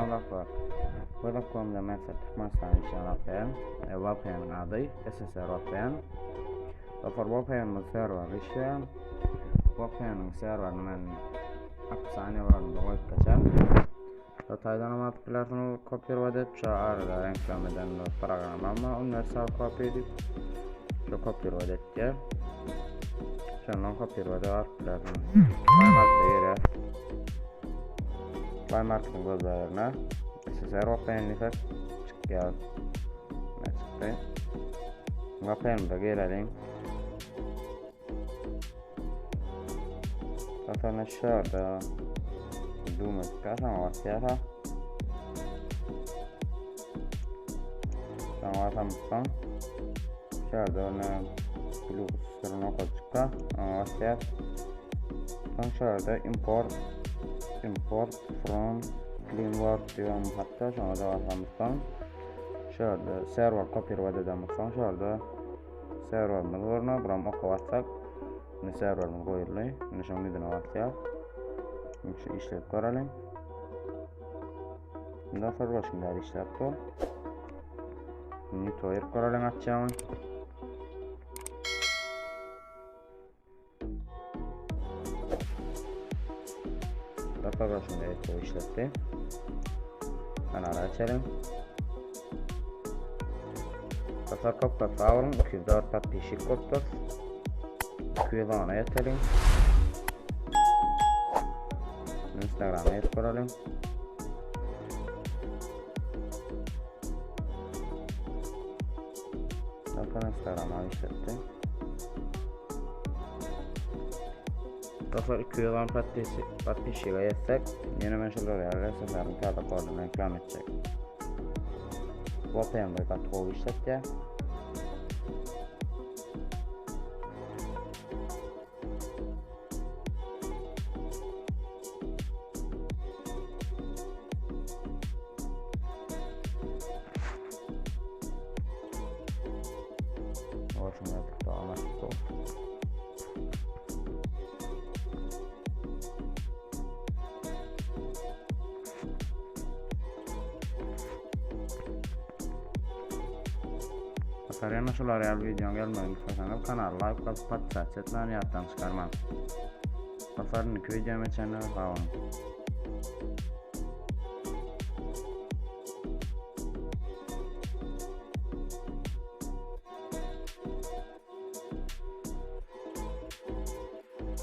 Salam dostlar. Göz okumda men size Türkmenistan işleýän VPN, VPN-iň ady SSR VPN. Dostlar VPN-imiz serwer işleýär. VPN-iň serwerini men opsiýa bölüminde goýup geçen. Hytaýdan hem alyp bilersiňiz kopirowat edip şu arada reklama eden bir programma ama universal copy diýip şu kopirowat etýär. Şondan kopirowat edip alyp bilersiňiz. Play Market'e girýär. Play Market'iň gözleglerine SSR VPN diýsek çykýar. Ne çykdy? VPN-de gireliň. Zaten aşağıda düğme tıklarsan basýar. Soň basamyzsoň şu ýerde ony plus bir nokat çyksa, oňa basýar. Soň şu ýerde import import from cleanwork diýen hatda şoňa da basamyzsoň şu ýerde serwer kopirowat edemizsoň şu ýerde Serwerimiz görner, buram oka bassak, indi serwerimiz goýuldy. Indi şoň ýüzüne basýar. Indi şu işläp göreliň. Indi serwer şunda işläp dur. Indi toýup göreliň açýaňy. Serwer şunda işletdi. Kanala açalım. Dostlar köp köp sag boluň. 204 podpisçik bolupdyr. 210-a ýeteliň. Instagram'a ýetip göreliň. Dostlar Instagram'a işletdi. Dostlar 210 podpisçik podpisçige ýetsek, ýene men şular ýaly SSR-iň täze koduny reklam etjek. VPN bir gaty gowy işletýär. Olsun artık daha nasıl Dostlar ýene şular ýaly videoň gelmegini isleseňiz kanala like basyp podpisat etmäni ýatdan çykarmaň. Dostlar indiki videoma çenli sag boluň.